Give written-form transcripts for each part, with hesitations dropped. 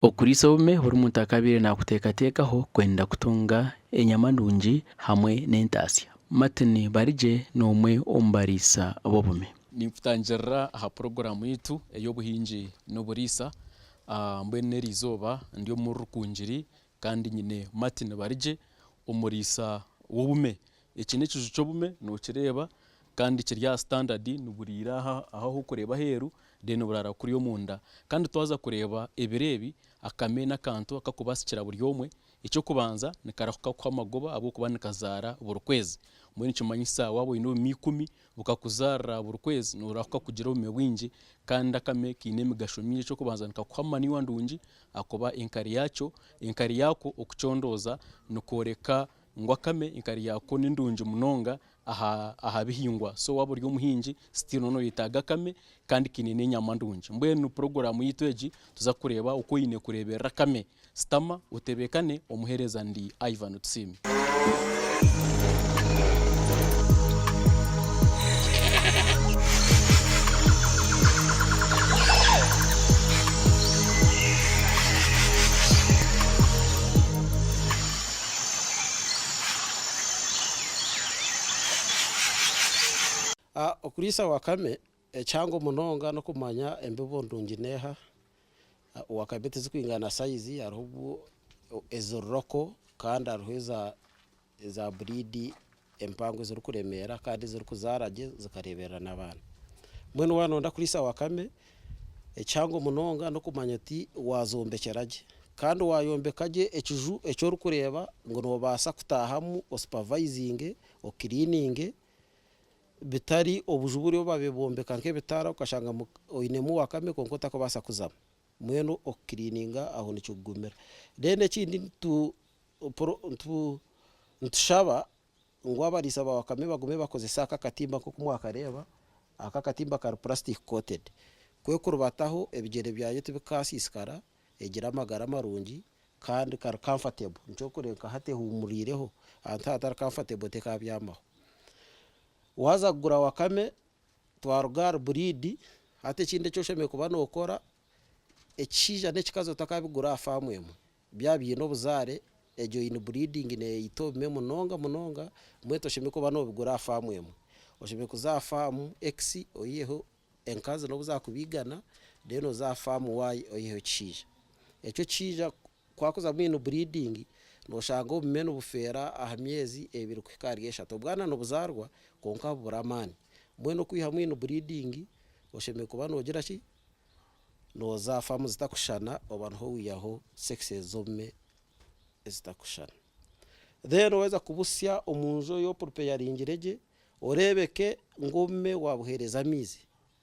Okuriisa obume buri muntu akaabaire naakuteekateekaho kwenda kutunga enyama nungi hamwe n'entaasya. Martin Barigye n'omwe omu bariisa b'obume. Ninkutangirira aha puroguraamu yaitu ey'obuhingi n'oburiisa. Mbwenu n'eriizooba ndi omuri Rukungiri kandi nyine Martin Barigye omuriisa w'obume. Eki n'ekiju ky'obume nokireeba kandi kiri aha standard niburiira aha ahu orikureeba aheeru then buraara kuriya omunda. Kandi twaza kureeba ebiro ebi akame n'akantu akarikubaasikira buri omwe. Eky'okubanza nikarahuka kukuha amagoba ahabw'okuba nikazaara buri kwezi. Mbwenu nikimanyisa waaba oine obume ikumi bukakuzaarira buri kwezi noorahuka kugira obume bwingi kandi akame kaine emigasho mingi. Eky'okubanza nikakuha manure ndungi ahakuba enkari yaakyo enkari yaako okucondooza nikworeka Ngu akame enkari yaako ni ndungi munonga aha aha bihingwa so waaba ori omuhingi still nooba noyetaaga akame kandi kaine n'enyama ndungi. Mbwenu puroguraamu yaitu egi tuza kureeba oku oine kureeberera akame. Sitama otebeekane, omuheereza ndi Ivan Tusiime. Okuriisa wakame ekihango munonga n'okumanya embibo ndungi n'eha. Wakame tizikwingana sayizi hariho eziri roko kandi hariho eza buriidi empango ezirikuremeera kandi ezirikuzaara gye zikareeberera n'abaana. Mbwenu waaba nooyenda kuriisa wakame, ekihango munonga n'okumanya oti waazombekyera gye kandi waayombeka gye ekiju eki orikureeba ngu noobaasa kutaahamu osupavayizinge, okiriininge bitari obuju buriya obu baabaire bombeka nk'ebitaara okashanga oinemu wakame kwonka otarikubaasa kuzamu. Mbwenu okukiriininga aho nikikugumira. Then ekindi nitushaba ngu abariisa ba wakame bagume bakozese aka akatimba nk'oku mwakareeba, aka akatimba kari plastic coated. Ku ekurubataho ebigyere byayo tibikaasiisikara, egira amagara marungi kandi kari comfortable. Nikyo orikureeba nka hati ehuumuriireho, ahantu ahatari comfortable tekabyamaho. Waaza kugura wakame, twaruga ahari breed, hati ekindi eki oshemereire kuba nookora, ekishaija n'ekikazi otakabigura aha faamu emwe. Byaba biine obuzaare, egyo in breeding neita obume munonga munonga, mbwenu toshemereire kuba nobigura aha faamu emwe. Oshemereire kuza aha faamu X oiheho enkazi nobu zakuba igana, then oze aha faamu Y oiheho ekishaija. Ekyo ekishaija ku wakuzamu in breeding, noshanga obume nibufeera aha myezi ebiri kuhika ahari eshatu. Obwana nibuzaarwa kwonka bubura amaani. Mbwenu okwihamu in breeding, oshemereire kuba nogira ki? Nooza faamu zitakushushana oba niho wiihaho sexes z'obume ezitakushushana. Then waaheza kubusya omu nju ei opuripeyaringire gye, oreebeke ngu obume waabuheereza amaizi.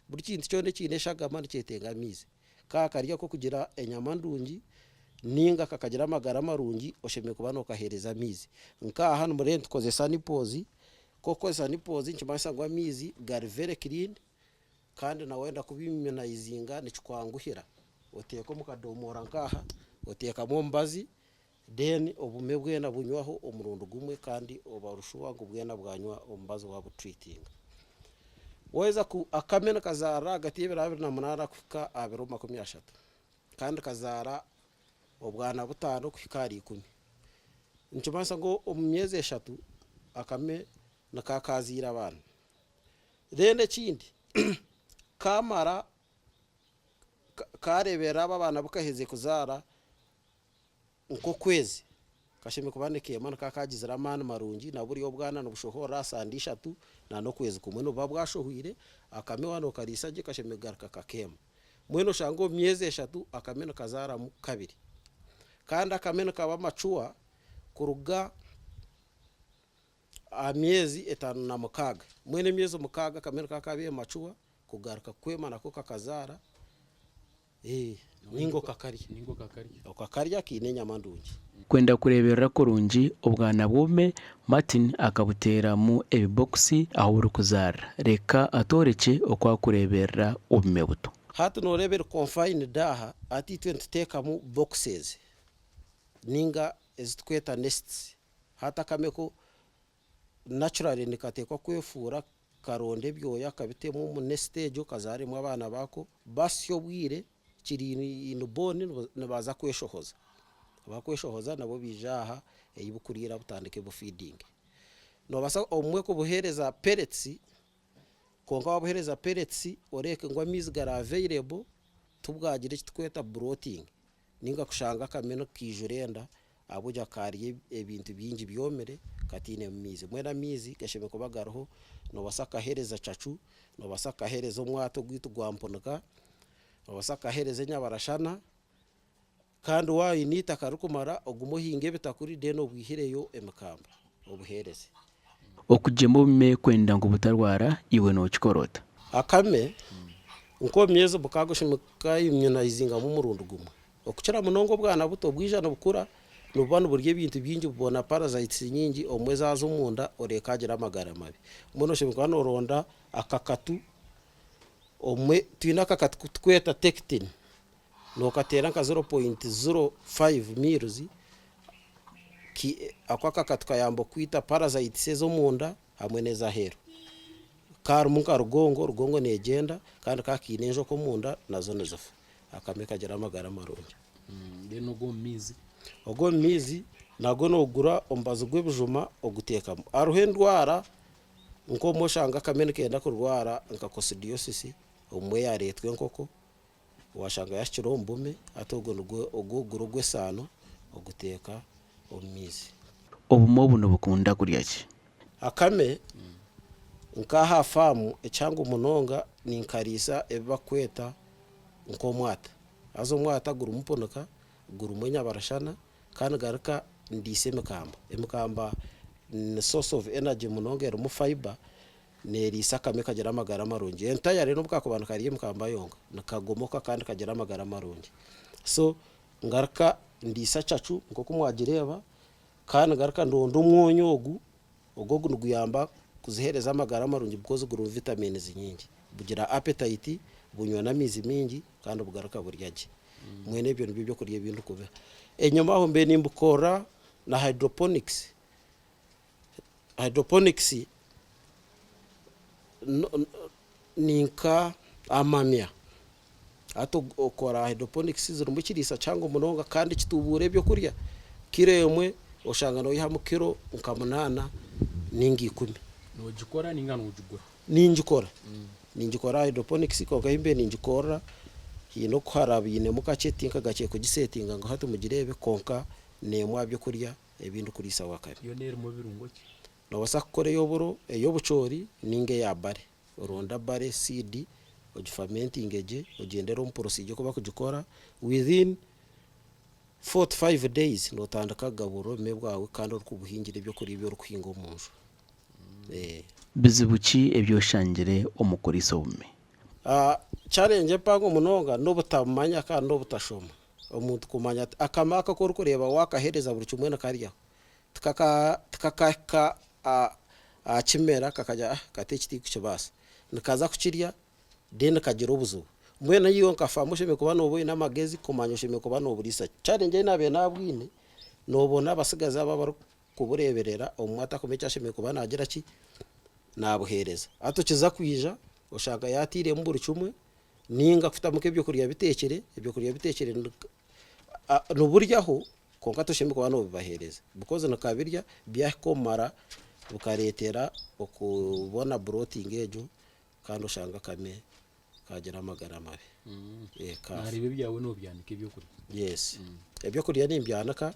Buri kintu kyona ekiine eshagama nikyetenga amaizi. Ka kari ak'okugira enyama ndungi nainga kakagira amagara marungi, oshemereire kuba nookaheereza amaizi. Nk'aha nimureeba nitukozesa nipples, ku orikukozesa nipples nikimanyisa ngu amaizi gari very clean. Kandi na wayenda kubiminaizinga nikikwanguhira, oteeka omu kadomoora nk'aha, oteekamu omubazi then obume bwena bunywaho omurundi gumwe kandi oba ori shuwa ngu bwena bwanywa omubazi wabutreatinga. Waheza ku akame nikazaarira ahagati y'ebiro 28 kuhika aha biro 30 kandi kazaara obwana butaano kuhika ahari ikumi. Nikimanyisa ngu omu myezi eshatu akame nikaba kaazaire abaana. Then ekindi kamara kareberera abo abaana abu kaherize kuzaara nk'okwezi kashemereire kuba nikeema nikaba kagizire amaani marungi na buriya obwana nibushohorera aha sande ishatu na n'okwezi kumwe nibuba bwashohwire, akame waaba nokariisa gye kashemereire kugaruka kakeema. Mbwenu oshange omu myezi eshatu akame nikazaaramu kabiri. Kandi akame nikaba mature kuruga Aha myezi 56. Mbwenu emyezi mukaaga akamere nikaba kabaire mature kugaruka kwema nako kakazaara ninga okakarya. Okakarya kaine enyama ndungi. Kwenda kureeberera kurungi obwana bw'obume, Martin akabuteeramu ebibokisi ahu burikuzaarira. Reka atworekye oku arikureeberera obume buto. Hati nooreeba eri confined aha, hati itwe nituteekamu boxes ninga ezi turikweta nests. Hati akame ko naturally nikateekwa kwefuura karonda ebyoya kabitemu omu nest egyo kazaaremu abaana baako basya obwire. kiri in bone nibaza kweshohoza. Bakweshohoza nabwo baija aha ei bukuriira butandike bu feeding. Nobaasa obumwe kubuheereza pellets kwonka wabuheereza pellets oreeke ngu amaizi gari available tibwagira eki turikweta bloating ninga kushanga akameno kaijura enda ahabw'okugira karya ebintu bingi byomire katainemu maizi. Mbwenu amaizi gashemereire kuba gariho, nobaasa kukaheereza cacu, nobaasa kukaheereza omwata ogwaitu gwa mpunika, nobaasa kukaheereza enyabarashana. Kandi waaba oine eitaka ririkumara ogume ohinge ebitakuri then obwihireyo emikamba obuheereze. Okugyema obume kwenda ngu butarwara iwe nokikora ota? Akame nk'omu myezi mukaaga oshemereire kuka-immunizingamu omurundi gumwe. Okukira munonga obwana buto bwija nibukura nibuba niburya ebintu bingi bubona parasites nyingi obumwe zaaza omunda oreeba kagira amagara mabi. Mbwenu oshemereire kuba noronda akakatu obumwe twine akakatu kutukweta tectin. Nookateera nka 0.05 mils, ako akakatu kayamba okwita parasites ez'omunda hamwe n'ez'aheeru. Karimu nka rugongo, rugongo neegyenda kandi ka kaine enjoka omunda nazo nizifa. Akame kagira amagara marungi. Then ogw'omu maizi? Ogw'omu maizi nagwo noogura omubazi gw'ebijuma oguteekamu. Hariho endwara nk'obumwe oshanga akame nikenda kurwara nka coccidiosis obumwe yaareetwa enkoko. Waashanga yaahikire omu bume, hati ogwo nigwo ogwo ogura ogw'esaano oguteeka omu maizi. Obume obu nibukunda kurya ki? Akame nk'aha faamu ekihango munonga ninkariisa ebi barikweta nk'omwata. Haza omwata gurimu punika, gurimu enyabarashana kandi ngaruka ndiisa emikamba. Emikamba ni source of energy munonga erimu fibre. Neeriisa akame kagira amagara marungi. Entayare n'obu kaakuba nikarya emikamba yonka, nikagomoka kandi kagira amagara marungi. So ngaruka ndiisa cacu nk'oku mwagireeba, kandi ngaruka ndonda omwonyo ogu, ogu ogu niguyamba kuziheereza amagara marungi because gurimu vitamins nyingi. Bugira appetite, bunywa n'amaizi maingi kandi bugaruka burya gye. Mbwenu ebyo nibyo byokurya ebi ndikubiha. Enyima aho mbaire nimbikora na hydroponics. Hydroponics ni nka amamya. Hati okora hydroponics zirimu ekiriisa kihango munonga kandi kitubuura ebyokurya. Kiro emwe oshanga noyihamu kiro nka munaana ninga ikumi. Nogikora ninga nogigura? Ningikora. Ningikora hydroponics kwonka ahi mbaire ningikorera haine oku harabainemu kakye tinkagakire kugisetinga ngu hati mugireebe kwonka n'emwe aha byokurya ebi ndikuriisa wakame. Yoona erimu birungo ki? Noobaasa kukora ey'oburo, ey'obucoori nainga eya bare. Oronde bare seed ogifermentinge gye, ogyendere omu procedure oku barikugikora, within four to five days nootandika kugaburira obume bwawe kandi orikubuhingira ebyokurya ebi orikuhinga omu nju. Bizibu ki ebi oshangire omu kuriisa obume? Challenge empango munonga n'obutamanya kandi n'obutashoma. Omuntu kumanya ati akame aka aku orikureeba waakaheereza buri kimwe nikaryaho, tikakahika aha kimera kakagira ah kati eki tindikukibaasa. Nikaza kukirya then kagira obuzibu. Mbwenu iwe nka faama oshemereire kuba nooba oine amagezi kumanya oshemereire kuba nooburiisa ki. Challenge ei naabaire naabwine, noobona abatsigazi aba abarikubureeberera omwe atakumanya eki ashemereire kuba naagira ki, naabuheereza. Hati okiza kwija oshanga yaatairemu buri kimwe. Ninga kutamu nk'ebyokurya biteekire, ebyokurya biteekire niburyaho kwonka toshemereire kuba nobibaheereza because nikabirya byahika omu mara bikareetera okubona bloating egyo kandi oshanga akame kagira amagara mabi. Kaafa. Nareeba ebyawe nobyanika ebyokurya. Yes, ebyokurya nimbyanika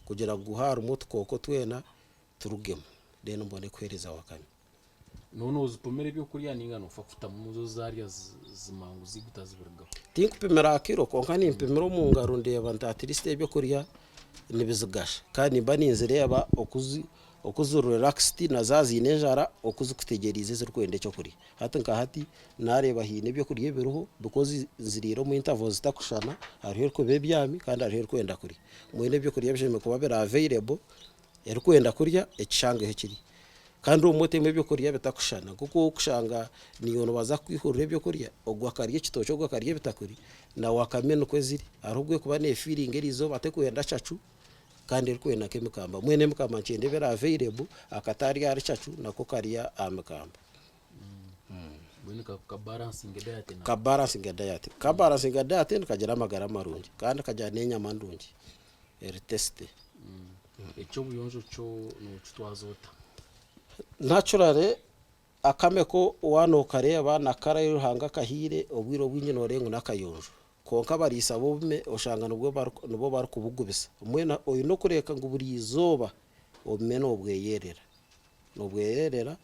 kugira ngu harimu otukooko twena turugemu then mbone kuheereza wakame. Nooba noozipimira ebyokurya nainga noofa kutamu zo zaarya zimangu ziiguta zibirugaho? Tinkupimira aha kiro kwonka nimpimira omu ngaro ndeeba nti at least ebyokurya nibizigasha kandi nimba ninzireeba oku ziri relaxed na zaaba ziine enjara oku zikutegyereize zirikwenda ekyokurya. Hati nka hati naareeba haine ebyokurya ebiriho because nziriire omu intervals zitakushushana hariho erikuba ebyami kandi hariho erikwenda kurya. Mbwenu ebyokurya bishemereire kuba biri available erikwenda kurya ekishangeho ekiri. Kandi obumwe otemu ebyokurya bitakushushana nk'oku orikushanga naiwe nibaza kukwihurira ebyokurya, ogu akarya ekitookye ogu akarya ebitakuri, na wakame nikwo ziri. Hariho obu erikuba neefiiringa eriizooba terikwenda cacu kandi erikwenda nk'emikamba. Mbwenu emikamba nikyenda ebe eri available, akatarya ahari cacu nako karya aha mikamba. Mbwenu ka balansinga diet na. Ka balansinga diet. Ka balansinga diet nikagira amagara marungi kandi kagira n'enyama ndungi eri tasty. Eky'obuyonjo kyo nokitwaza ota? Naturally akame ko waaba nokareeba na colour ei Ruhanga akahaire obwire obwingi noreeba ngu n'akayonjo. Kwonka abariisa b'obume oshanga nibo barikubugubisa. Mbwenu oine okureeka ngu buri izooba obume nobweyerera. Nobweyerera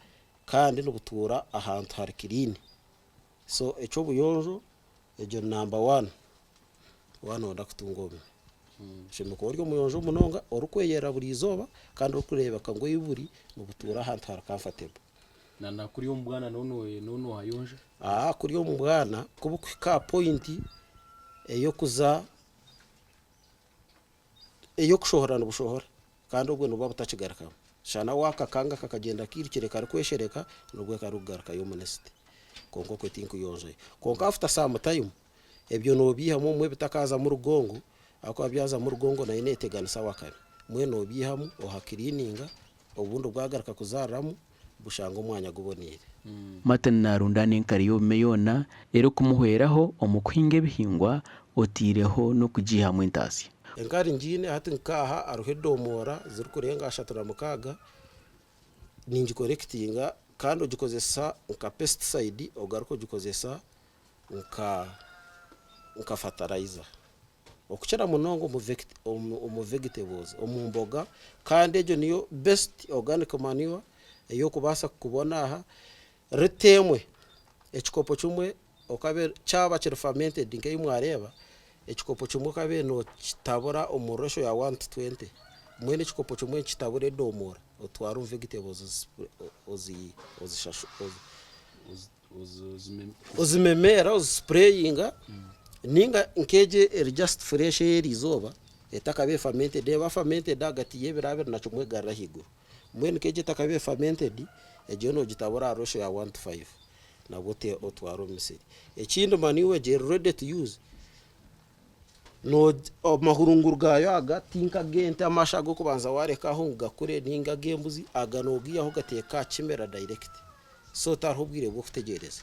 kandi nibutuura ahantu hari clean. So eky'obuyonjo egyo ni number one waaba noyenda kutunga obume. Oshemereire kuba ori omuyonjo munonga, orikweyerera buri izooba kandi orikureebeka ngu ahu buri nibutuura ahantu hari comfortable. Na na kuri omu bwana naho nohayonja? Aa kuri omu bwana ku burikuhika aha point ey'okuza ey'okushohora nibushohora kandi obwo nibuba butakigarukamu. Shana waakakanga kakagyenda kairukire karikweshereka nibwo karikugarukayo omu nest kwonka okwo tinkuyonjayo. Kwonka after some time ebyo noobiihamu obumwe bitakaazamu rugongo ahabw'okuba byazamu rugongo nayo neeteganisa wakame. Mbwenu noobiihamu ohakiriininga obundi bwagaruka kuzaariramu bushanga omwanya guboneire. Martin naarundaana enkari y'obume yoona erikumuhweraho omu kuhinga ebihingwa otaireho n'okugiihamu entaasya. Enkari ngiine hati nk'aha hariho edomoora zirikurenga 36 ningikorekitinga kandi ogikozesa nka pesticide ogaruke ogikozesa nka fertilizer. Okukira munonga omu vegetables, omu mboga kandi egyo niyo best organic manure ei orikubaasa kubona aha. Rita emwe, ekikopo kimwe okabe kyaba kiri fermented nk'eyi mwareeba, ekikopo kimwe okabe nokitabura omu ratio ya one to 20. Mbwenu ekikopo kimwe nikitabura edomoora otware omu vegetables ozimemeera ozisipureyinga ninga nk'egi eri just fresh ey'eriizooba etakabaire fermented eba fermented ahagati y'ebiro 21 egarura ahaiguru. Mbwenu nk'egi etakabaire fermented egyo nogitabura aha ratio ya one to five nabwo otware omu misiri. Ekindi manure egyo eri ready to use amahurunguru gaayo aga ti nk'ag'ente amasha ag'okubanza waareka aho ngu gakure ninga ag'embuzi, aga noogiihaho ogateeka aha kimera direct. So tihariho obwire bw'okutegyereza.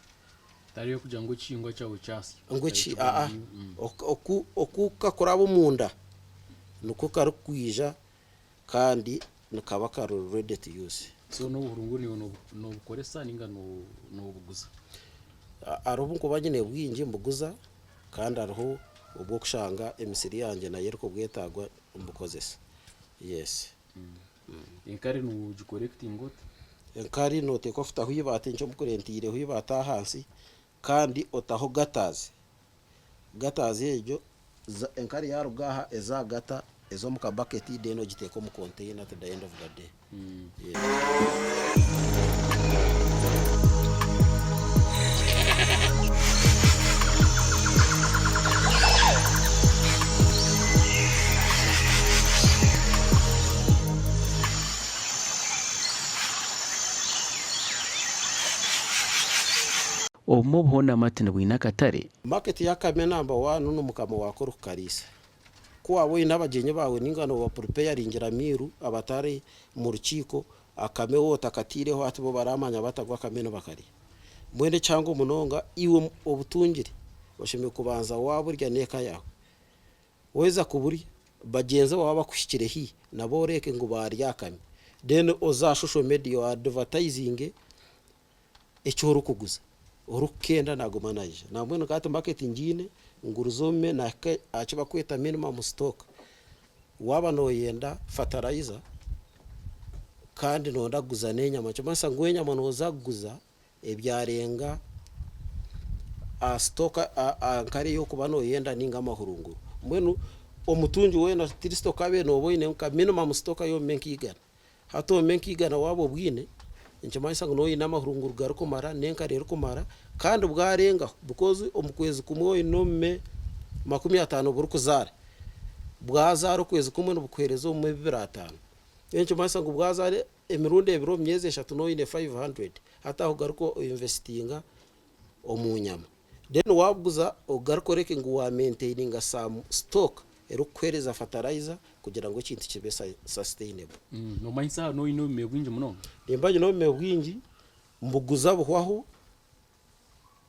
Tihariho kugira ngu ekihingwa kyawe kyasya. Ngu eki aa oku oku kakuraba omunda nikwo karikwija kandi nikaba kari ready to use. So n'obuhurunguru naiwe noobukoresa ninga noobuguza? Hariho obu nkuba nyine bwingi mbuguza kandi hariho obw'okushanga emisiri yangye nayo erikubwetagwa mbukozesa. Yes. Enkari noogikorekitinga ota? Enkari nooteekwa kutaho eibaati nkye omu kure ntaireho eibaati ahansi kandi otaho gutters. Gutters egyo enkari yaaruga aha eza aha gutter eza omu kabaketi then ogiteeka omu container to the end of the day. Obumwe obuhoona Martin bwine akatare. Market y'akame number one n'omukama waako orikukariisa. Ku waaba oine abagyenyi baawe ninga nooba puripeyaringira miiru abatari mu rukiiko, akame waaba otakataireho hati bo baramanya bata ngu akame nibakarya? Mbwenu ekihango munonga iwe obutungire oshemereire kubanza waaburya n'eka yaawe. Waaheza kuburya, bagyenzi baawe abakuhikire haihi nabo oreeke ngu baarya akame. Then oze aha social media oadivatayizinge eki orikuguza. Orikukenda naguma naija. Nambwenu nka hati market ngiine, ngurize omume nahika aha ki barikweta minimum stock. Waaba nooyenda fertilizer kandi nooyenda kuguza n'enyama, nikimanyisa ngu enyama nooza kuguza ebyarenga aha stock aha nkari ei orikuba nooyenda ninga amahurunguru. Mbwenu omutungi weena tiri stock abe nooba oine nka minimum stock y'omume nk'eigana. Hati omume nk'eigana waaba obwine, nikimanyisa ngu nooba oine amahurunguru garikumara n'enkari erikumara kandi bwarengaho because omu kwezi kumwe oine omume 50 burikuzaara, bwazaara okwezi kumwe nibukuheereza omume 25. Mbwenu nikimanyisa ngu bwazaara emirundi ebiri omu myezi eshatu nooba oine 500 hati aho ogaruke oinvesitinga omu nyama. Then waabuguza ogaruke oreke ngu wa maintaininga some stock erikukuheereza fertilizer kugira ngu ekintu kibe sustainable. Nomanyisa aha noine obume bwingi munonga? Nimba nyine obume bwingi, mbuguza buhwaho.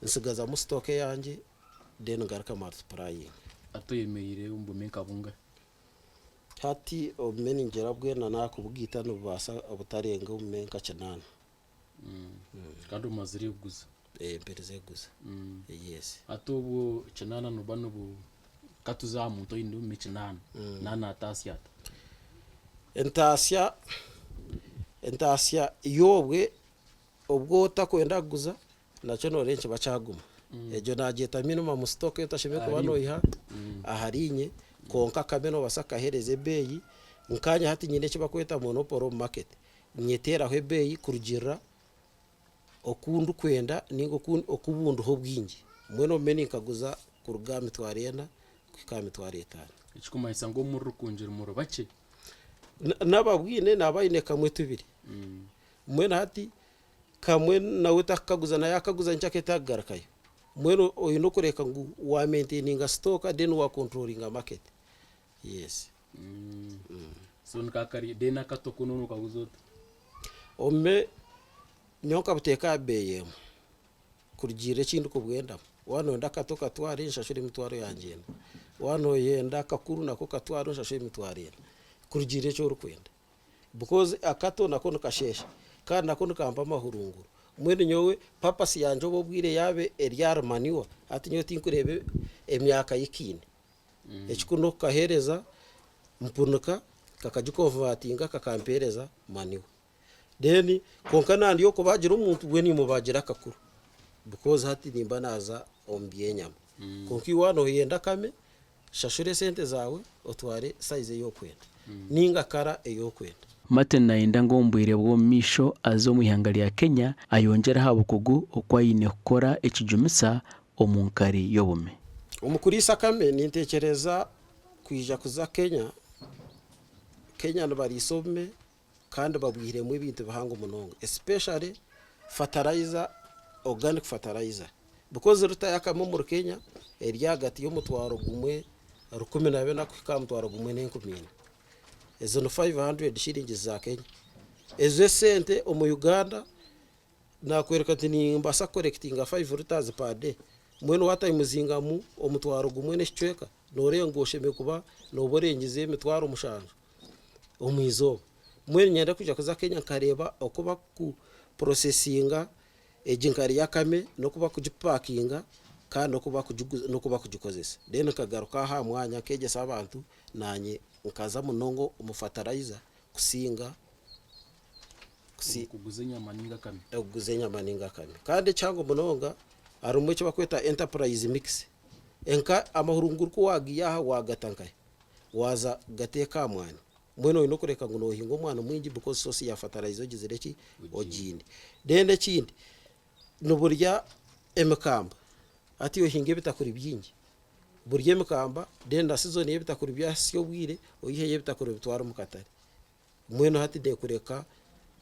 Ntsigazamu stock eyangye then ngaruka multiplying. Hati oyemereire omu bume nka bungahi? Hati obume ningira bwena nakubugaita nibubaasa obutarenga obume nka kinaana. Kandi omazire kuguza? Mperize kuguza, yes. Hati obwo kinaana nibuba nibu katuze aha muntu oine obume kinaana, naaba nataasya ata? Entaasya, entaasya y'obwe obu otakwenda kuguza nakyo nooreeba nikiba kyaguma. Egyo naagyeta minimum stock ei otashemereire kuba noiha ahariinye kwonka akame noobaasa kukaheereza ebeeyi. Nkaanye hati nyine eki barikweta monopoly omu market, nyeteeraho ebeeyi kurugiirira oku ndikwenda nainga oku bundiho obwingi. Mbwenu obume ninkaguza kuruga aha mitwaro ena kuhika aha mitwaro etaano. Ekirikumanyisa ngu omu Rukungiri muri bakye? N'ababwine naaba aine kamwe tubiri. Mbwenu hati kamwe nawe takukaguza na yakaguza nyenkya akahika takugarukayo. Mbwenu oyine okureka ngu wa maintaininga stock then wa controllinga market. Yes. So nikakari then akato ko nokaguza ota? Obume nyowe nkabuteeka aha beeyi emwe kurugiirira eki ndikubwendamu. Waaba noyenda akato katware nshashure emitwaro yangye ena. Waaba noyenda akakuru nako katware onshashure emitwaro ena kurugiirira eki orikwenda. Because akato nako nikasheesha kandi nako nikampa amahurunguru. Mbwenu nyowe purpose yangye obu obwire yaaba eri ahari manure, hati nyowe tinkureeba emyaka ei kaine. Ekikuru n'okukaheereza mpunika kakagiconvertinga kakampeereza manure. Then kwonka naaba ndi ow'okubaagira omuntu mbwenu nimubaagira akakuru because hati nimba naaza omu by'enyama. Kwonka iwe waaba nooyenda akame, Shashura esente zaawe otware size ei orikwenda ninga kara ei orikwenda. Martin nayenda ngu omu bwire bw'omu maisho aze omu ihanga rya Kenya ayongyere aha bukugu oku aine kukora ekijumisa omu nkari y'obume. Omu kuriisa akame nintekyereza kwija kuza Kenya, Kenya nibariisa obume kandi babwihiremu ebintu bihango munonga especially fertilizer, organic fertilizer because lita y'akame omuri Kenya eri ahagati y'omutwaro gumwe 1400 kuhika aha mutwaro gumwe n'enkumi ina. Ezo ni 500 shillings za Kenya. Ezo esente omu Uganda Naakworeka nti nimbaasa kukorekitinga five litres per day. Mbwenu waatayimuzingamu omutwaro gumwe n'ekicweka, nooreeba ngu oshemereire kuba nooba orengize emitwaro mushanju omu izooba. Mbwenu niinyenda kwija kuza Kenya nkareeba oku bakupurosesinga egi nkari y'akame n'oku bakugipakinga kandi n'oku bakugikozesa. Then nkagaruka aha mwanya nkegyesa abantu naanye nkaza munonga omu fertilizer kusinga Okuguza enyama ninga akame. Okuguza enyama ninga akame. Kandi ekihango munonga harimu eki barikweta enterprise mix. Enka amahurunguru ku waagiiha aha waagata nkahi? Waaza kugateeka aha mwani. Mbwenu oine okureka ngu noohinga omwani mwingi because source ya fertilizer ogizire ki? Ogiine. Then ekindi, niburya emikamba. Hati ohinga ebitakuri bingi, burya emikamba then na season y'ebitakuri byahitsya obwire, oiheyo ebitakuri obitware omu katare. Mbwenu hati neekureka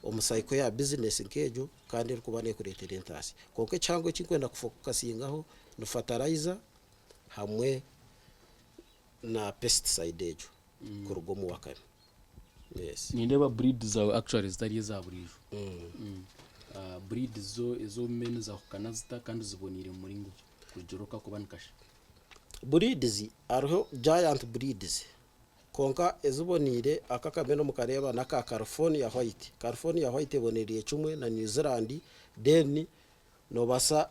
omu cycle ya bizinesi nk'egyo kandi erikuba neekureetera entaasya. Kwonka ekihango eki ndikwenda kufokasingaho ni fertilizer hamwe na pesticide egyo kuruga omu wakame. Yes. Nindeeba breed zaawe actually zitari eza buriijo. Breed zo ez'obume nizahukana zita kandi ziboneire mu muringo ki kurugiirira oku kakuba nikashusha? Breeds hariho giant breeds Kwonka eziboneire aka akameno mukareeba n'aka California White. California White ebonereire kimwe na New Zealand then nobaasa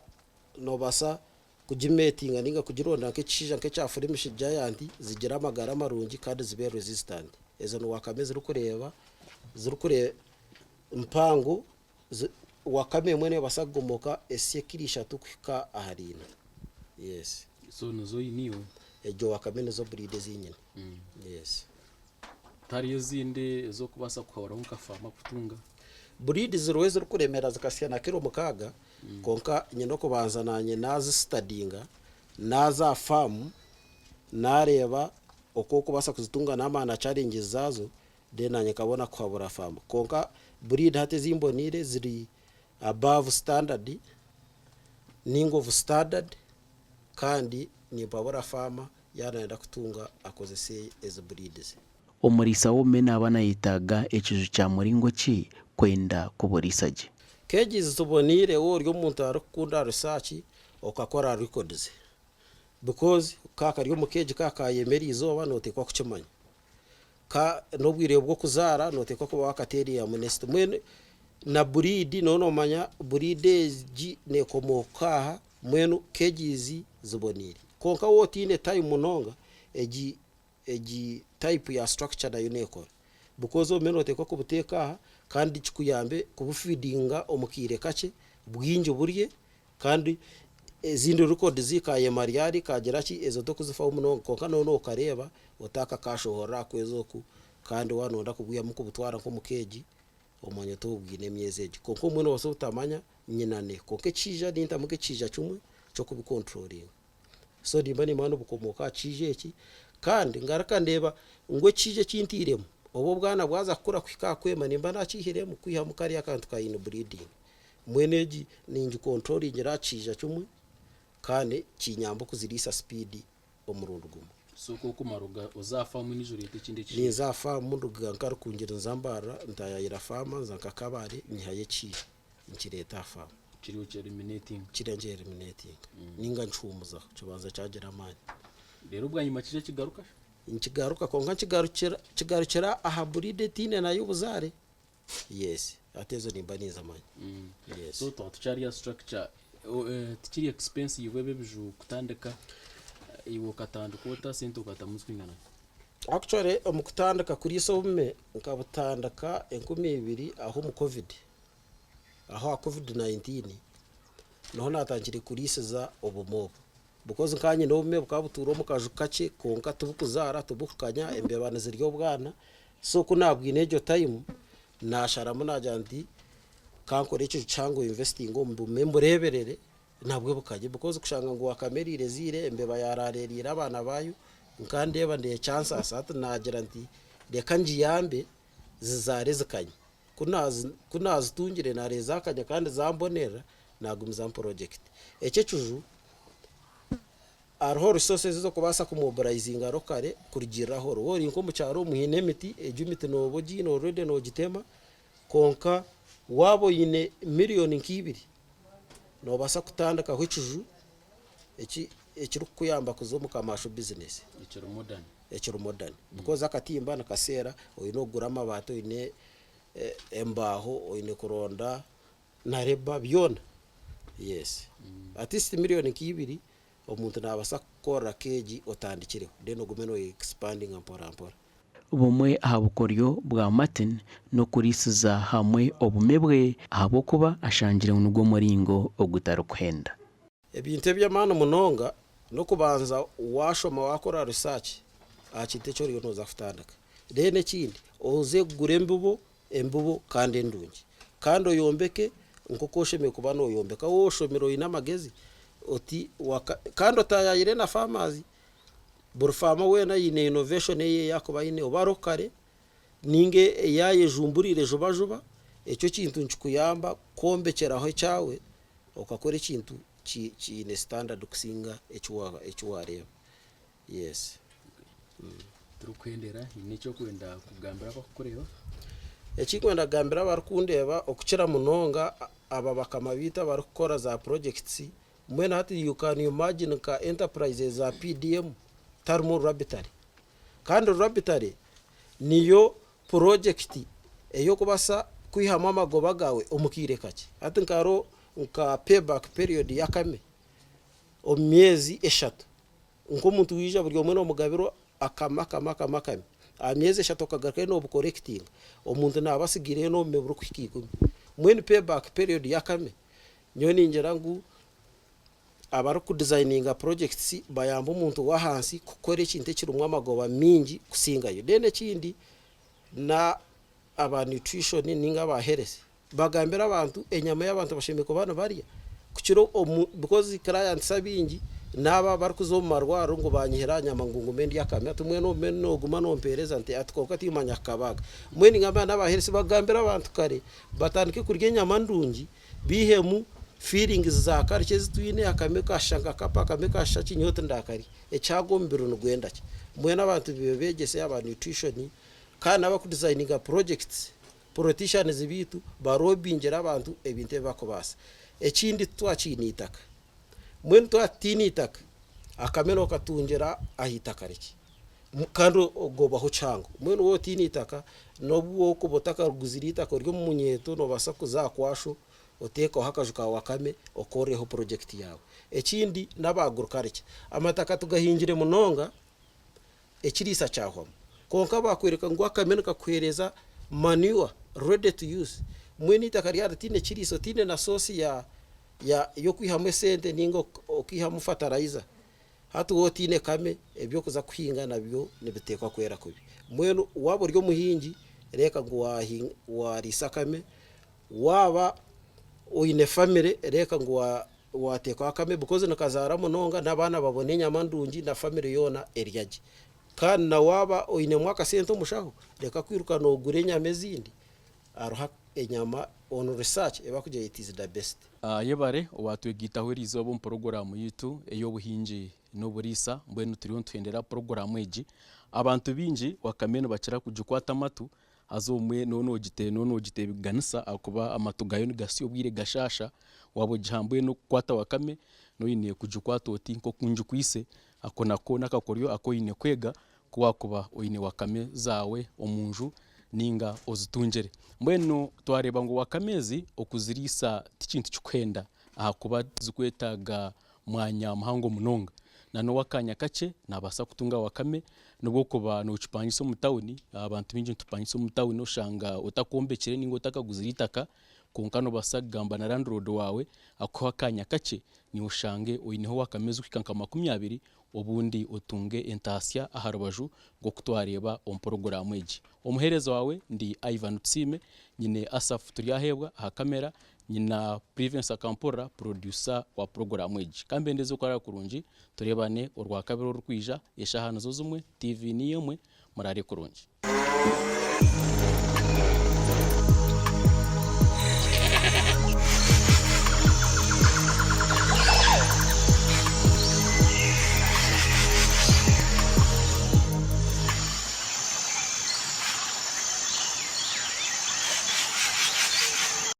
nobaasa kugimeetinga ninga kugironda nk'ekishaija nk'ekya Flemish Giant zigire amagara marungi kandi zibe resistant. Ezo ni wakame ezirikureeba zirikure mpango zi wakame emwe neebaasa kugomoka esya kiro ishatu kuhika ahari ina. Yes. So nizo oine iwe? Egyo wakame nizo breed ezi nyine. Yes. Tihariyo ezindi ezi orikubaasa kuhaburaho nka faama kutunga? Breed ziriho ezirikuremera zikasya na kiro mukaaga kwonka nyine okubanza nanye nazisitadinga naaza aha faamu nareeba oku orikubaasa kuzitunga namara na challenges zaazo then nanye nkabona kuhabura faamu. Kwonka breed hati ezi mboniire ziri above standard ninga of standard kandi nimpabura faama yaaba nayenda kutunga akozese ezi breed ze. Omuriisa w'obume naaba nayetaaga ekiju kya muringo ki kwenda kuburiisa gye? Cages ziboniire waaba ori omuntu arikukunda research, okakora records because ka kari omu keegi ka kayema eriizooba noteekwa kukimanya. Ka n'obwire bw'okuzaara noteekwa kuba wakateeriiremu nest. Mbwenu na breed nooba noomanya breed egi neekomooka aha, mbwenu cages ziboneire. Kwonka waaba otaine time munonga, egi egi type ya structure nayo neekora because obumwe nooteekwa kubuteeka aha kandi kikuyambe kubufeedinga omu kaire kakye, bwingi burye Kandi ezindi records kayema ryari kagira ki ezo tokuzifaho munonga kwonka noba nokareeba otakakashohorera aha kwezi oku kandi waaba noyenda kubwihamu kubutwara nk'omu keegi omanye oti obwine emyezi egi kwonka obumwe nobaasa obutamanya nyina ne kwonka ekiija nintamu nk'ekiija kimwe ky'okubikonturoringa so nimba nimanya nibukomooka aha kiija eki kandi ngaruka ndeeba ngu ekiija eki ntairemu obu obwana bwaza kukura kuhika aha kwema nimba nakiihiremu kwihamu kariya akantu ka inbreeding. Mbwenu egi ningikontrolingira aha kiija kimwe kandi kinyamba okuziriisa sipiidi omurundi gumwe. So ku okumara oza aha faamu endiijo oreeta ekindi ekiija? Ninza aha faamu nduga nka Rukungiri nza Mbarara ntayayira faama nza nka Kabale nyihayo ekiija nkireeta aha faamu. Kiri okyeliminatinga? Kiriya nkyeliminatinga ninga nkihuumuzaho kibanza kyagira amaani. Reero bwanyima kiija kigaruka? Nikigaruka kwonka kigarukira aha breed etaine nayo obuzaare. Yes hati ezo nimba ninzimanya. Yes. So twaba tukyari aha structure tikiri expensive ebi ebiju kutandika iwe okatandika ota sente okatamu zikwingana ki? Actually omu kutandika kuriisa obume nkabutandika 2000 aho omu covid aho aha covid 19 niho natandikire kuriisiza obume obu because nkaba nyine obume bukaba butuura omu kaju kakye kwonka tibukuzaara tibukukanya embeba nizirya obwana So ku naabwine egyo time, naasharamu naagira nti ka nkore ekiju kihango investinge omu bume mbureeberere nabwe bukanye because kushanga ngu wakameriire eziire embeba yaaraara eriire abaana baayo, nkandeeba ndeeba ekyansaasa hati naagira nti reka ngiyambe zizaare zikanye. Ku naazitungire naareeba zaakanya kandi zambonerera, naagumizamu purojekiti. Eki ekiju. Hariho resources ez'okubaasa ku mobilizinga locally kurugiirira ahu ori. Waaba ori nk'omu kyaro omu haine emiti, egyo emiti nooba ogiine already noogitema kwonka waaba oine miriyoni nk'ibiri, noobaasa kutandikaho ekiju ekirikukuyamba kuza omu commercial business. Ekiri modern. Ekiri modern because akatimba nikaseera, oine kugura amabaati, oine embaaho, oine kuronda na labour byona yes at least million nka ibiri omuntu nabaasa kukukorera keegi otandikireho then ogume no expandinga mpora mpora. Bumwe aha bukoryo bwa Martin n'okuriisiza hamwe obume bwe ahabw'okuba ashangire ngu nigwo muringo ogutarikuhenda. Ebintu eby'amaani munonga n'okubanza waashoma waakora research aha kintu eki oriyo nooza kutandika. Then ekindi oze kugura embibo embibo kandi endungi. Kandi oyombeke nk'oku oshemereire kuba noyombeka. Waaba oshomire oine amagezi oti waka kandi otaayaayire na farmers. Buri farmer weena aine innovation eye ei arikuba aine oba locally ninga ei ayejumburiire juba juba, ekyo ekintu nikikuyamba kwombekyeraho ekyawe okakora ekintu kiine standard kusinga eki waareeba. Yes. Turikuhendera haine eki orikwenda kugambira abarikukureeba? Eki ndikwenda kugambira abarikundeeba okukira munonga aba bakama baitu abarikukora za projects, mbwenu hati you can imagine nka enterprises za PDM tarimu Rwabitare. Kandi Rwabitare niyo purojekiti ey'okubaasa kwihamu amagoba gaawe omu kaire kakye. Hati nka hariho nka payback period y'akame omu myezi eshatu. Nk'omuntu waija buri omwe noomugabira akame akame akame akame, aha myezi eshatu okagarukayo noobukorekitinga, omuntu naaba atsigaireyo n'obume burikuhika ikumi. Mbwenu pay back period y'akame, nyowe ningira ngu abarikudizayininga projects bayambe omuntu w'ahansi kukora ekintu ekirimu amagoba maingi kusingayo. Then ekindi na aba nutrition ninga aba health bagambire abantu enyama ei abantu bashemereire kuba nibarya kukira omu because clients abaingi naabo abarikuza omu marwariro ngu banyihire aha nyama ngu ngume ndye akame hati mbwenu obume noguma nompereza nti ati kwonka timanya kukabaaga mbwenu ningamba n'aba health bagambire abantu kare batandike kurya enyama ndungi bihemu feelings za culture ezi twine akame kashusha nka kapa akame kashusha ki nyowe tindakarya ekyago omubiri nigwenda ki mbwenu abantu bebegyese aba nutrition Kandi n'abarikudizayininga projects, politicians baitu barobingire abantu ebintu ebi barikubaasa. Ekindi titwakiine eitaka. Mbwenu twaba tutaine itaka, akame nokatungira aha itaka rikye kandi ogobaho kihango. Mbwenu waaba otaine itaka, nobu orikuba otakaguzire itaka ori omu munyeeto nobaasa kuza aha kwasho oteekeho akaju ka wakame okoreho purojekiti yaawe. Ekindi n'aba agriculture, amataka tugahingire munonga ekiriisa kyahwamu. Kwonka baakworeka ngu akame nikakuheereza manure ready to use, mbwenu eitaka ryaba ritaine kiriisa otaine na source ya ya y'okwihamu esente ninga okaihamu fertilizer, hati waaba otaine kame eby'okuza kuhinga nabyo nibiteekwa kwera kubi. Mbwenu waaba ori omuhingi reeka ngu waariisa akame, waaba oine family reeka ngu Waateekaho akame because nikazaara munonga n'abaana babona enyama ndungi na family yoona erya gye. Kandi na waaba oinemu akasente omushaho reka kwiruka noogura enyama ezindi, hariho enyama on research ebakugira it is the best. Yebare owaatwegaitaho eriizooba omu puroguraamu yaitu ey'obuhingi n'oburiisa. Mbwenu turiyo nituhendera puroguraamu egi. Abantu baingi wakame nibakira kugikwata amatu Haza obumwe nooba noogiteganisa ahakuba amatu gaayo nigasya obwire gashaasha, waaba ogiha mbwenu kukwata wakame nooba oine kugikwata oti nk'oku ngikwaitse, ako nako n'akakoryo aku oine kwega ku waakuba oine wakame zaawe omu nju nainga ozitungire. Mbwenu twareeba ngu wakame ezi okuziriisa ti kintu kikuhenda ahakuba tizikwetaaga mwanya muhango munonga. Na n'ow'akaanya kakye naabaasa kutunga wakame n'obu orikuba nookipangisa omu tawuni, abantu baingi nitupangisa omu tawuni oshanga otakombekire nainga otakaguzire eitaka kwonka noobaasa kugamba na landlord waawe akuhe akaanya kakye naiwe oshange oineho wakame ezirikuhika nka makumyabiri obundi otunge entaasya aha rubaju nk'oku twareeba omu puroguraamu egi. Omuheereza waawe ndi Ivan Tusiime, nyine Asaph Turyaheebwa aha kamera, Nyina Privence Akampurira purodyusa wa puroguraamu egi. Ka mbendeze okurara kurungi, tureebane Orwakabiri orurikwija, eshaaha nizo zimwe, TV niyo emwe, muraare kurungi.